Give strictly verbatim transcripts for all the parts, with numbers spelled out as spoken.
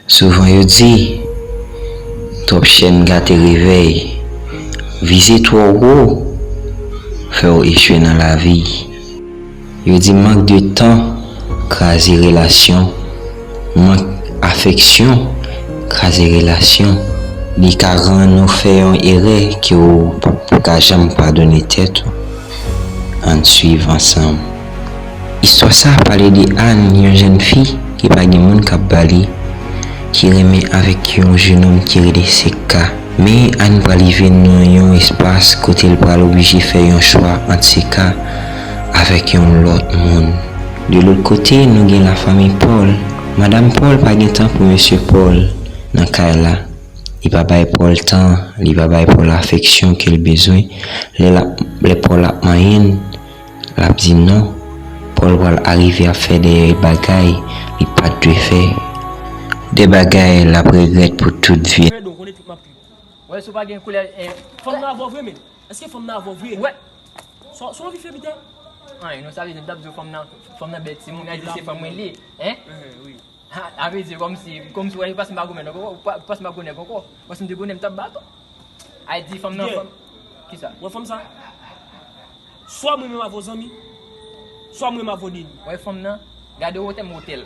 Souvan yo di, twòp chèn gate revèy, vize twò wo, fè w echwe nan lavi. Yo di mank de tan kraze relasyon, mank afeksyon kraze relasyon. Li ka rann ou fè yon erè ke w p-, p-, ka janm padone tèt ou. Ann swiv ansanm. Istwa sa a pale de Ann, yon jèn fi ki pa gen moun k ap ba li, ki renmen avèk yon jenòm ki rele Seka. Men Ann pral rive nan yon espas kote l pral oblije fè yon chwa ant Seka avèk yon lòt moun. De lòt kote, nou gen lafanmi Paul. Madanm Paul pa gen tan pou mesye Paul nan kay la. Li pa bay Paul tan, li pa bay Paul afeksyon ke l bezwen. Lè l ap, lè Paul ap manyen l, l ap di non. Paul pral arive ap fè de bagay li pa t dwe fè. De bagay l ap regrèt pou tout vi. Fè don konnen tout m ap kriye. Wè, si w pa gen koulè, eh, fanm nan avè w vre, men. Èske fanm nan avè w vre? Wè. Sa, sa w anvi fè pita? Anyen, non, sa vle di, m t ap di w fanm nan, fanm nan bèl timoun, a di se fanm mwen li, hein? Wi. Ha, a vle di, kòmsi, kòmsi w wè, paske m pa gwo nèg ankò, pa-, paske m pa gwo nèg ankò. Paske m te gwo nèg, m t ap ba tou. A di fanm nan, fanm. Kisa? Wè fanm sa? Swa mwen menm avè w zanmi, swa mwen menm avè w neni. Wè fanm nan, gade wotè m wotè l.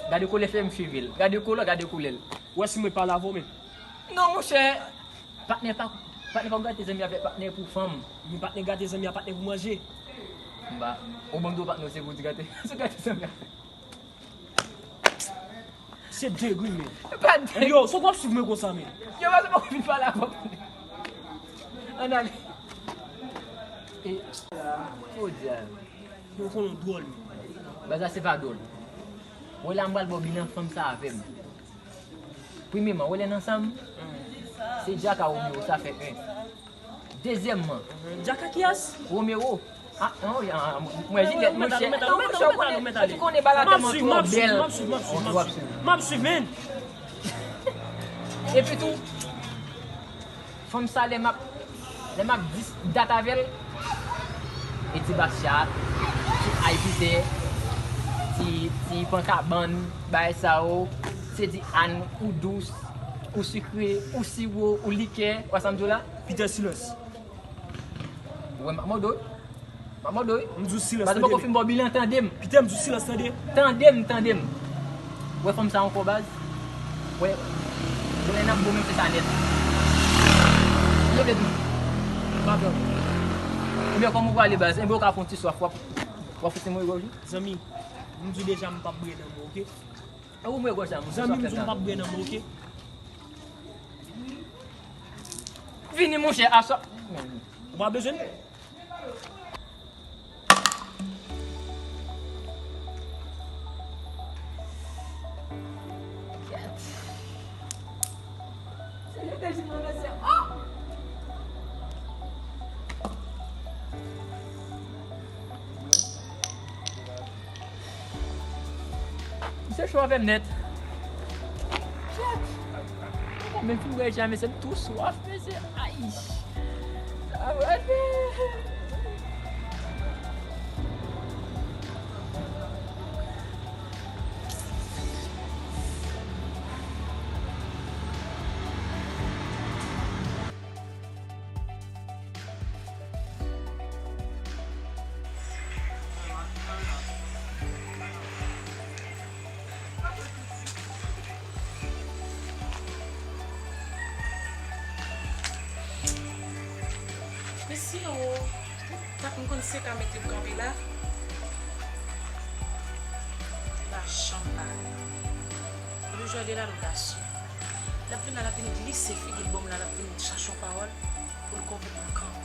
Gade koulè fè m cheve l. Gade koulè, gade koulè l. Wè si mwen pale avè w menm. Non, monchè. Patnè pa, patnè pa gate zanmi avèk patnè pou fanm. Men patnè gate zanmi a patnè pou manje. M pa, ou ban m do patnè, se pou di gate, se gate zanmi a. Se degri, men. Pa de- Yo, so w ap swiv mwen konsa, men. Yo, pa se mwen vin pale avè w. Ann ale. E, o dyab. Yo, konnen w dwòl, men. Baz la se pa dwòl. Wè la m pral ba w bilan fanm sa avè m. Premyèman, wè lè n ansanm, se Djaka Romero, sa fè en. Dezyèmman, Djaka kiyès? Romero. Ah, non, ah, mwen Juliette, monchè. Non, monchè, ou konnen, ou konnen bagay la tèlman twò bèl. M ap swiv, m ap swiv, m ap swiv, m ap swiv, m ap swiv, men. Epi tou, fanm sa, lè m ap, lè m ap dis dat avè l, e ti basyat, ti ay pitè, ti, ti pankabann, bagay sa yo, se di Ann, ou dous, ou sikre, ou siwo, ou likè, ou wè sa m di w la? Pitè silans. Ou wè m ap mòde w wi. M ap mòde w wi. M di w silans, tande. Paske m poko fin ba w bilan, tande m. Pitè, m di w silans, tande. Tande m, tande m. Ou wè fanm sa ankò baz. Ou wè, jounen n ap bon menm se sa nèt. Leve tou. Pa pè. Ebyen kòman ou prale baz? Ebyen ou ka fè yon ti swaf, w ap, w ap fout mwen gòj wi. Zanmi, m di w deja m p ap bwè nan mwen, oke? E ou mwen gòj la, moun. Zanmi, m di w m p ap bwè nan mwen, oke? Vini monchè, aswè. Ou pa bezwen m? Kèt. Se leve jounen mesye. Oh! Misye cho avè m nèt. Kèt. Mwen pa menm fin bwè jan, mesye, m tou swaf, mesye. Ay. Sa pral fè. Mesye o, tak m konn se ka mete m kanpe la. Li pa janm pare. Li jwe de la, li gache. L ap vin la, l ap vin glise figi l bò m la, l ap vin chache yon pawòl pou l konvenk mwen kanpe.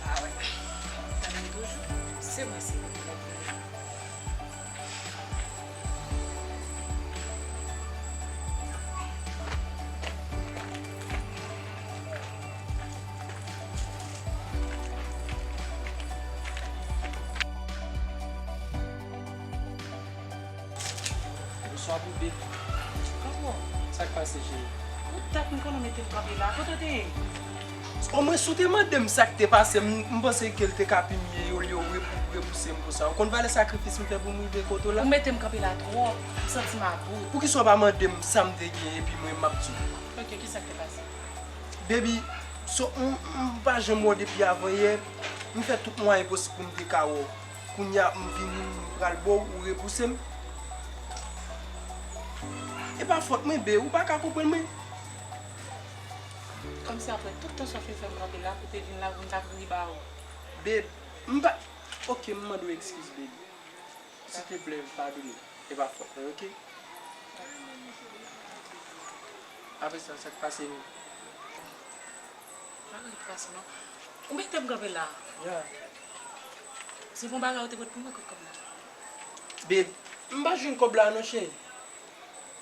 Ah wè. Tande m toujou. Se mwen, se mwen ki lèd vini. Bonswa, Poupée. Kòman? Sa k pase, cheri? Ou tèt m konnen w mete m kanpe la. Kote w te ye? Omwen, si w te mande m sa k te pase, m, m panse ke l te ka pi mye olye w rep-, pouse m konsa. Ou konn valè sakrifis m fè pou m rive kote w la? Ou mete m kanpe la twòp, m santi m about. Poukisa w pa mande m sa m te gen epi mwen m ap di w? Ok, kisa k te pase? Baby, so, m, m pa janm wè w depi avan yè. M fè tout mwayen posib pou m te ka wè w. Kounye a, m vini, m pral ba w, ou repouse m. E pa fòt mwen, babe, ou pa ka konprann mwen. Kòmsi apre tout tan sa w fin fè m kanpe la pou te vin la pou m ta kouri ba ou. Babe, m pa, ok, m mande w ekskiz, babe. Silteplè, padone. E pa fòt mwen, ok? Apre sa, sa k pase menm? Pa gen anyen k pase, non. Ou mete m kanpe la. Ya. Se bon bagay ou te pot pou mwen kot kòb la? Babe, m pa jwenn kòb la, non, cheri.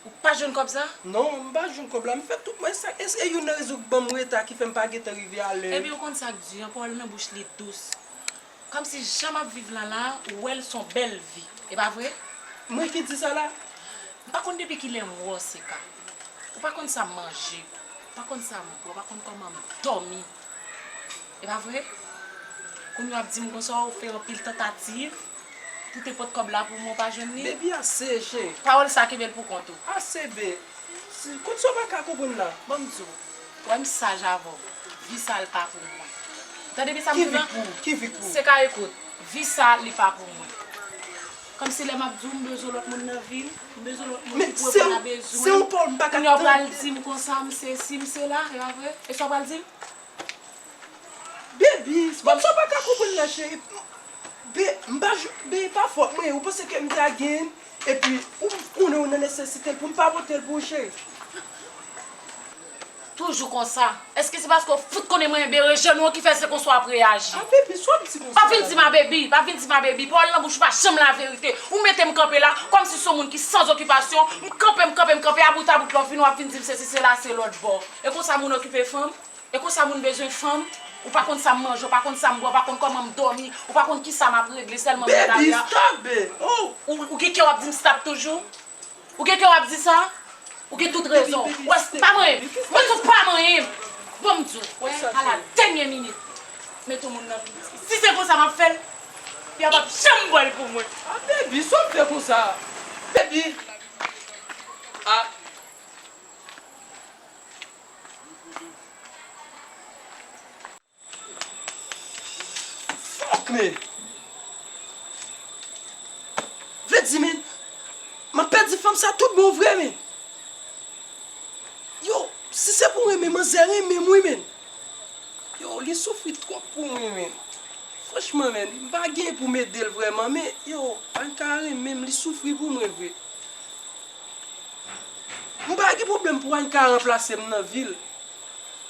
Ou pa jwenn kòb sa? Non, m pa jwenn kòb la. M fè tout mwen sa. E, e youn nan rezon k ban m reta, ki fè m pa gentan rive alè. Ebyen, ou konn sa k di an, pawòl nan bouch li dous. Kòmsi jan m ap viv la la, ou wè l s on bèl vi. E pa vre? Mwen ki di sa la? M pa konn depi kilè m wè w, Seka. Ou pa konn sa m manje, ou pa konn sa m bwè, ou pa konn kòman m dòmi. E pa vre? Kounye a w ap di m konsa, ou fè anpil tantativ pou te pot kòb la pou mwen, ou pa jwenn li? Baby, ase, cheri. Pawòl sa, kenbe l pou kont ou. Ase, babe. Si, kot sa w pa ka konprann la? Ban m di w. Wè m saj avè w. Vi sa, li pa pou mwen. Tande byen sa m di w lan? Ki vi k pou ou? Ki vi k pou ou? Seka, ekout. Vi sa, li pa pou mwen. Kòmsi lè m ap di w, m bezwen lòt moun nan vi m, m bezwen lòt moun ki pou reponn a bezwen m. Kounye a w pral di m konsa, m sesi, m sela, e pa vre? E sa w pral di m? Baby, kòmsi w pa ka konprann la, cheri. Be, m pa, be, pa fòt mwen, ou panse ke m ta genyen, epi ou konnen ou nan nesesite l pou m pa pote l pou ou, cheri. Toujou konsa. Èske se paske w fout konnen mwen bere jenou an ki fè se konsa w ap reyaji? A, baby, sa w ap di konsa? Pa vin di m a baby, pa vin di m a baby. Pawòl nan bouch ou pa janm laverite. Ou mete m kanpe la, kòmsi se yon moun ki san okipasyon. M kanpe, m kanpe, m kanpe, a bout a bout lè w vini w ap vin di m sesi, sela, se lòt bò. E konsa moun okipe fanm? E konsa moun bezwen fanm? Ou pa konn sa m manje, ou pa konn sa m bwè, ou pa konn kòman m dòmi, ou pa konn kisa m ap regle, sèlman m nan lari a. Baby, stop it! Oh! Ou, ou gen kè w ap di m stop toujou? Ou gen kè w ap di sa? Ou gen tout rezon. Wè, pa manyen m. Mwen di w pa manyen m. Bon, m di w, wè, a la dènyè minit. Mete yon moun nan vi m. Si se konsa m ap fè l, li pa p ap janm bwè l pou mwen. Ah, baby, sa w ap fè konsa? Baby! Ah. Fuck, man! Vle di, man, m ap pèdi fanm sa tout bon vre, man. Yo, si se pou renmen, manzè renmen m wi, man. Yo, li soufri twòp pou mwen, man. Franchman, man, m pa gen pou m ede l vrèman, men, yo, Anka renmen m, li soufri pou mwen vre. M pa gen pwoblèm pou Anka ranplase m nan vi l.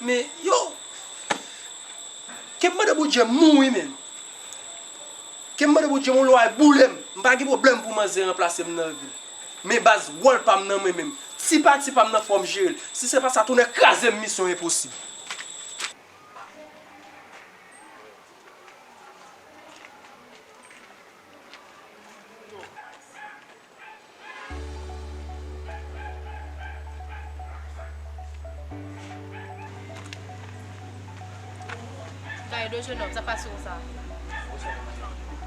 Men, yo, ke m mande Bondye m mouri menm. Ke m mande Bondye m yon lwa boule m. M pa gen pwoblèm pou manzè ranplase m nan vi l. Men baz, wòl pa m nan mwen menm. Ti pa ti pa m nan fò m jere l. Si se pa sa, tounen kraze m, misyon enposib. Gaye do jenòm, sa pase w sa? Bonswa.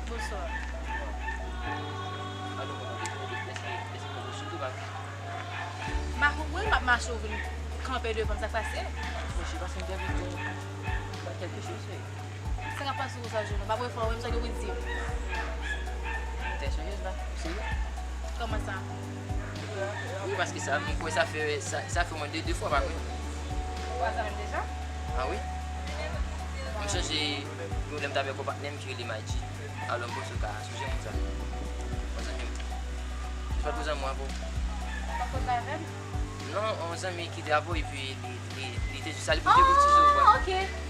Bonswa. M pa konprann, m ap mache, ou vin kanpe devan m, sa k pase? Monchè, pase m te vin pou m ba kèlke choz, wi. Sa k ap pase w sa, jenòm? Pa pran fò, menm sa ke w di m. Ou tèl serye la? Ou serye? Kòman sa? Wi, paske sa, mwen kwè sa fè, sa, sa fè omwen de, de fwa, pa vre? Twa zan menm deja? Ah wi? M sonje yon lè m t avèk yon patnè m ki rele Maïchi. Alò, m panse w ka sonje moun sa. Yon zanmi m. Ou pa t koze anmwa avè w? Ou pa t koze avè m? Non, yon zanmi ki te avè w, epi li, li, li te jis al pou te koutize w, kwè. Ah, ok.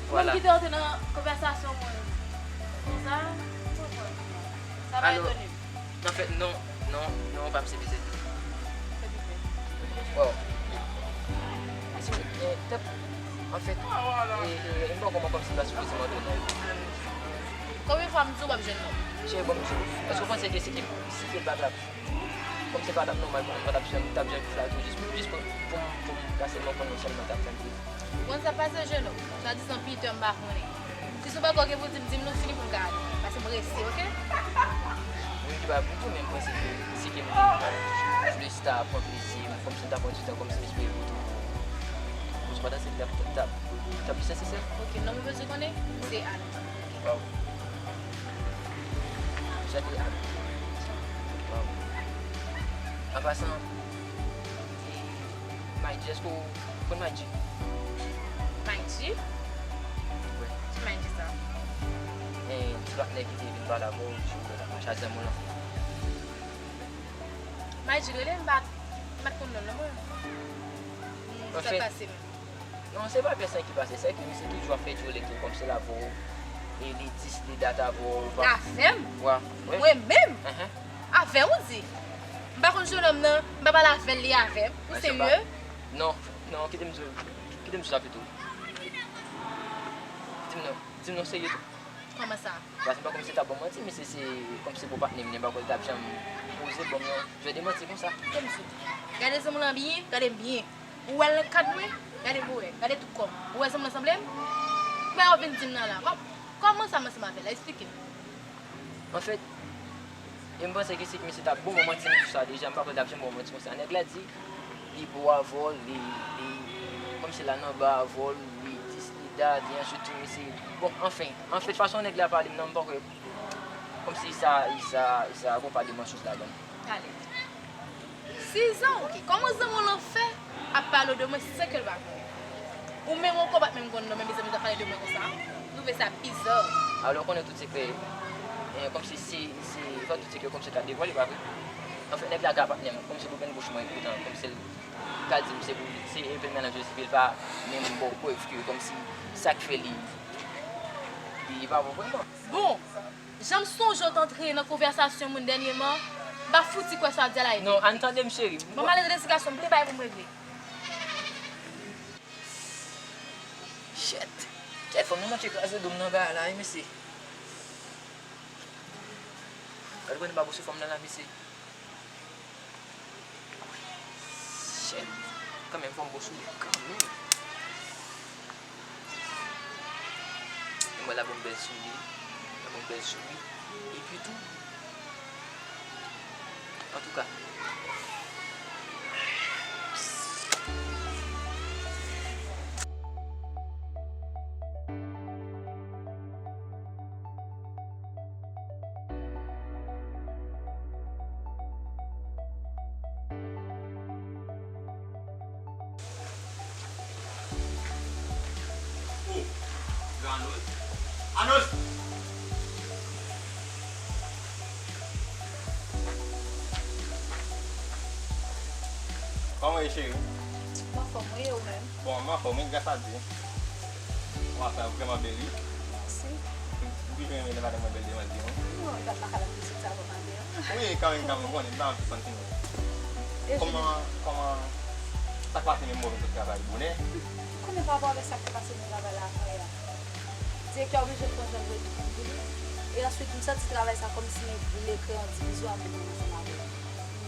Ou menm ki te antre nan konvèsasyon mwen. Konsa, m konprann. Sa va etone m. Anfèt, non, non, non, pa m se petèt. Se petèt. Wow. Anfèt, e, e, e, m pa konprann kòmsi m ta sipoze mande non. Konbyen fwa m di w p ap jwenn non? Cheri, bon, m di w, èske w panse ke si ke, si ke pa t ap Kòm se pa t ap nòmal pou mwen, m pa t ap janm, t ap janm flagrant jis, jis pou, pou m, pou m ka sèlman konn non sèlman t ap janm di. Ou konn sa k pase, Jeno? Swadizan Peter, m pa konnen. Si se yon bagay w gen pou di m, di m non, fini pou m ka ale. Paske m Mèsi, oke? Mwen ki pa pou tou, men m panse ke si ke m te vle chita pran plezi, m kòmsi m ta pran ti tan kòmsi m espere pou tou. Pou ti patansye ta, ta, ta, ta plis nesesè. Oke, non mwen bezwen konnen, se Ann. Waw. Chante Ann. Waw. An pasan, e, Mayji, èske w konn Mayji? Mayji? Wi. Ki Mayji sa? E, ti patnè ki te vin pale avè w, ki ou wè la, Shazam ou lan. Mayji rele m, m pa, m pa t konn non l non mwen. Sa k pase menm? Non, se pa pyès anyen ki pase, se ke misye toujou ap fè djòlè ke kòmsi l avè w, e li dis li dat avè w, ou pa. L avè m? Wa, wi. Mwen menm? Enhen. Avè w, ou di? M pa konn jenòm nan, m pa pale avè l, li avè m. Ou serye? Non, non, kite m di w, kite m di w sa pito. Di m non, di m non, serye tou. Kòman sa? Paske m pa kòmsi ta ban w manti, misye se kòmsi bon patnè m, li pa kwè l t ap janm poze ban m yon jwè de manti konsa. Kite m di w. Gade zanmi w lan byen, gade m byen. Ou wè l nan kad mwen? Gade m ou wè, gade tout kò m. Ou wè zanmi w lan sanble m? Kouman w vin di m nan la? Kòm, kòman sa m ansanm avè l la? Eksplike m. Anfèt, e m panse ke si misye t ap bon manti m tou sa deja, m pa kwè l t ap janm bon manti konsa. Nèg la di, li bo avè w, li, li, kòmsi l al anba avè w, li dis, li dat, li answit tou misye. Bon, anfen, anfèt, fason nèg la pale m nan, m pa kwè kòmsi sa, sa, sa gon pa de mansonj ladan l. Pale. Sizan, oke. Kòman zanmi w lan fè ap pale w de mwen san ke l pa konnen? Ou menm ou ankò pa t menm konn non, men mezanmi, w ap pale de mwen konsa? M twouve sa biza. Alò, ou konnen tout sekrè, eh, kòmsi se, se, fò tout sekrè kòmsi ta devwale, pa vre? Anfen, nèg la ka patnè m, kòmsi pou benn bouch mwen, poutan, kòmsi l ka di m se pou, se, e, pen mennaj li, epi l pa menm ba w prèv ke kòmsi sa k fè li, li pa bon vrèman. Bon, jan m sonje w t antre nan konvèsasyon moun dènyèman, m pa fouti kwè sa w ap di a la. Non, Ann, tande m, cheri. Ban m ale nan envestigasyon, m gon bagay pou m regle. Shit! Kèt fanm nan manke kraze do m nan bagay la, wi, mesye. Gade kòman m pa bouche fanm nan la, mesye. Shit. Kanmenm, fò m bon sou li kanmenm. Mwen la bon bèl sou li. La bon bèl sou li. Epi tou, antouka, Kòman w ye, cheri? M anfòm, wi, e ou menm? Bon, m anfòm, wi, gras a Dye. Ou ap fè vrèman bèl, wi. Mèsi. M toujou renmen lè madanm mwen bèl devan zye mwen. Non, li pa t lakay la pou di sa, bon, maten an. Wi, kanmenm, kanmenm, ou konnen, m pa anvi santi mwen. Kòman, kòman, sa k pase menm, mwen vin sot travay bonè? Ou konnen pa rapò avèk sa k te pase nan travay la avan yè a. Direktè a oblije pran jan l voye tout moun pou li. E answit, m santi travay sa kòmsi li vle kreye yon divizyon ant mwen menm ansanm avè l.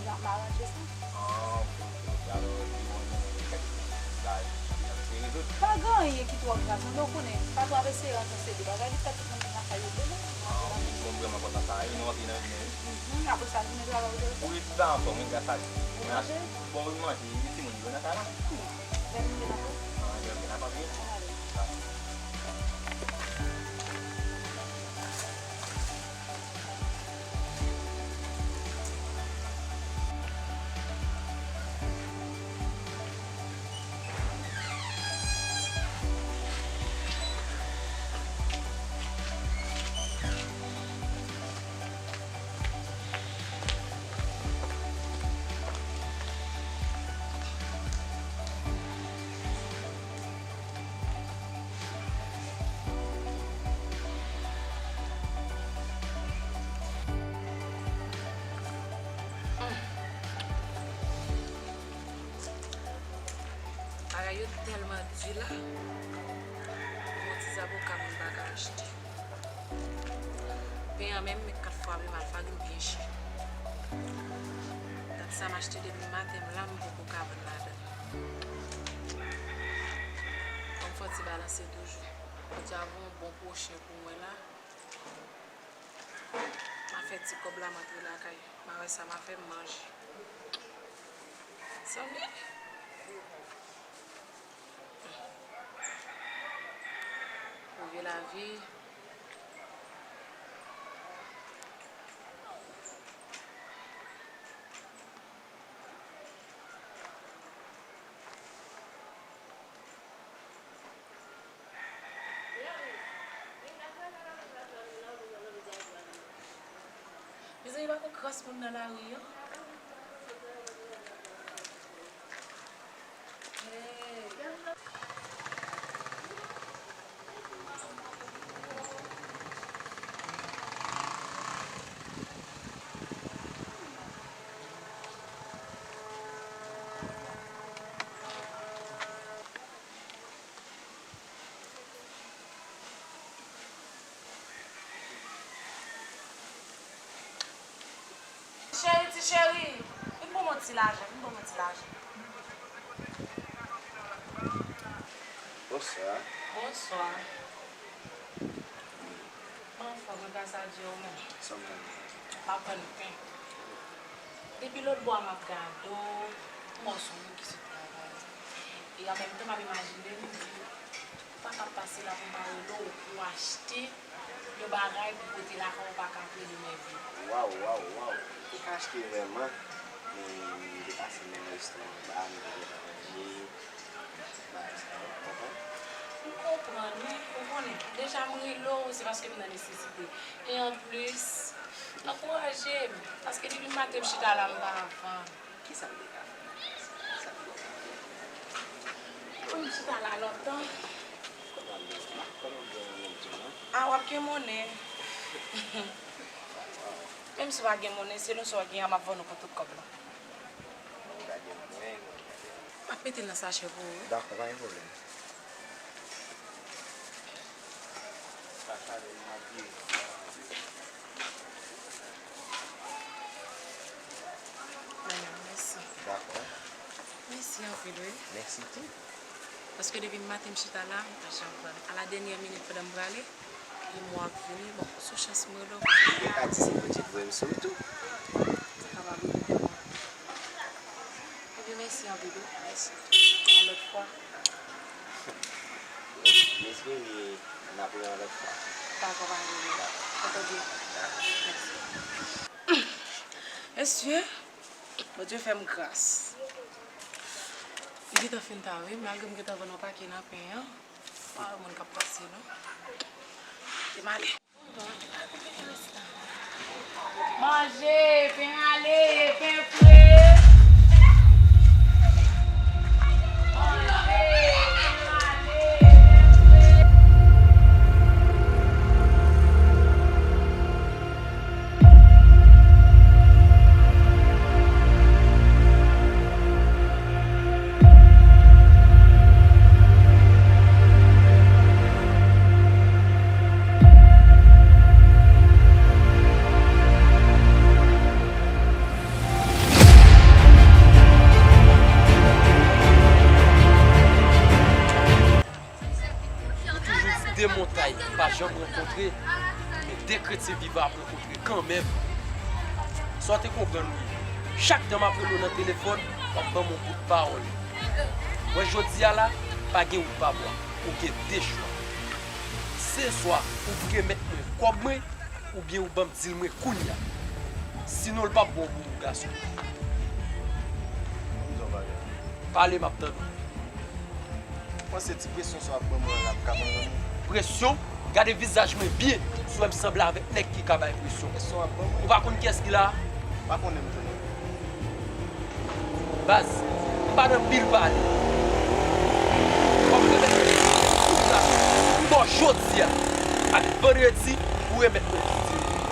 M ap aranje sa. Ah, ok, ok, ok. Alò, li wè nou kèk bagay ki ap eseye rezoud. Pa gen anyen ki twò grav, non, men w konnen, pa twò ap eseye ranse de bagay, li fè tout moun vin lakay yo demen. Ah, ok, bon, vrèman kontan sa, e nou antre nan jounen, wi. Mhm, apre sa, jounen travay ou te fè? Wi, tout sa anfòm, wi, gras a Dye. Ou manje? Bon, wi, m manje, e timoun yo nan kay la? Wi. Lè vin gen nan kay? Ah, lè vin gen nan kay, wi. Ann ale. Bagay yo tèlman di la, yon ti zaboka moun pa ka achte. Pen an menm, kat fwa pi mal, fagil byen chè. Dat sa m achte depi maten, m la, m poko ka vann ladan. Fò m fè yon ti balanse toujou. Bondye ap voye yon bon pwochen pou mwen la. Fè ti kòb la, m antre lakay. M a wè sa m a fè, m manje. Zanmi. Ou ye lavi. Mezanmi, pa gon kras moun nan lari an. Hey. Cheri, ti cheri, vin ban mwen yon ti lajan, vin ban mwen yon ti lajan. Bonswa. Bonswa. Mwen anfòm, mwen pa sa di w menm. Sa w gen? M ap vann pen. Depi lòt bò a m ap gade w, m wè w se yon moun ki sot travay. E an menm tan, m ap imajine m di, ou pa ka pase la pou m pa rele w, pou w achte yon bagay pou pote lakay ou, ou pa ka prele m enpe. Waw, waw, waw. Ou ka achte vrèman, men m te pase menm restoran ba, m te gentan manje. Bagay sa yo, ou konprann? M konprann, wi. Ou konnen, deja m rele w, se paske m nan nesesite. E anplis, ankouraje m, paske depi maten m chita la, m pa vann. Kisa m te ka fè? Kisa m te ka fè? Wi, m chita la lontan. Kòman m gen, kòman m gen yon menm tou, non? A, w ap gen monnen. Menm si w pa gen monnen, selon sa w gen an, m ap vann ou pou tout kòb la. Gade mwen, gade. M ap mete l nan sachè pou ou, wi. Dakò, pa gen pwoblèm. Sa chale, m ap vire. Mèsi. Dakò. Mèsi anpil, wi. Mèsi tou. Paske depi maten m chita la, m pa janm vann. A la dènyè minit pandan m prale, gen moun ap vini. Bon, sou chans m rele w. Ou ka di se Bondye ki voye m sou ou tou. Sa kapab rive tèlman. Ebyen, mèsi anpil wi. Mèsi. Yon lòt fwa. M espere n ap wè yon lòt fwa. Dakò, pa gen pwoblèm. Dakò. Mèsi. Mesye, Bondye fè m gras. Li gentan fin ta wi, malgre m gentan vann yon pake nan pen an. Pa wè moun k ap pase non. Te m ale. Manje, pen ale, pen fre. Manje, pen ale, pen fre. Nou toujou sou de montay, pa janm rankontre, men de kretyen vivan ap rankontre kanmenm. Sa w te konprann wi. Chak tan m ap rele w nan telefòn, w ap ban m yon bout pawòl. Wè jodi a la, pa gen wout pa bwa, ou gen de chwa. Se swa ou pou remèt mwen kòb mwen, oubyen ou ban m dil mwen kounye a. Sinon, l p ap bon pou ou, gason. Pale, m ap tande w. Ou panse ti presyon sa w ap ban mwen an la, m ka ban w? Presyon? Gade vizaj mwen byen, si w wè m sanble avèk nèg ki ka bay presyon. Presyon w ap ban mwen? Ou pa konn kiyès ki la a? Pa konnen m tou non. Baz, m pa nan pil pale. Fò m remèt mwen tout la. Bon, jodi a, ak vandredi, ou remèt mwen tout dil mwen.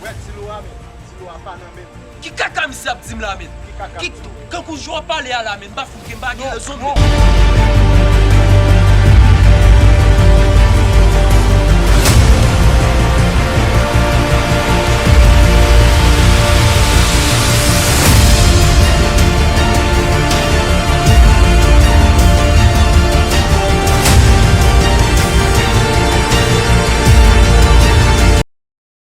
Wè, dil ou a menm. Dil ou a pa nan men m. Ki kaka misye ap di m la, menm? Ki kaka m di w? Kankou jan w ap pale a la, menm, m pa fout gen, m pa gen rezon, menm.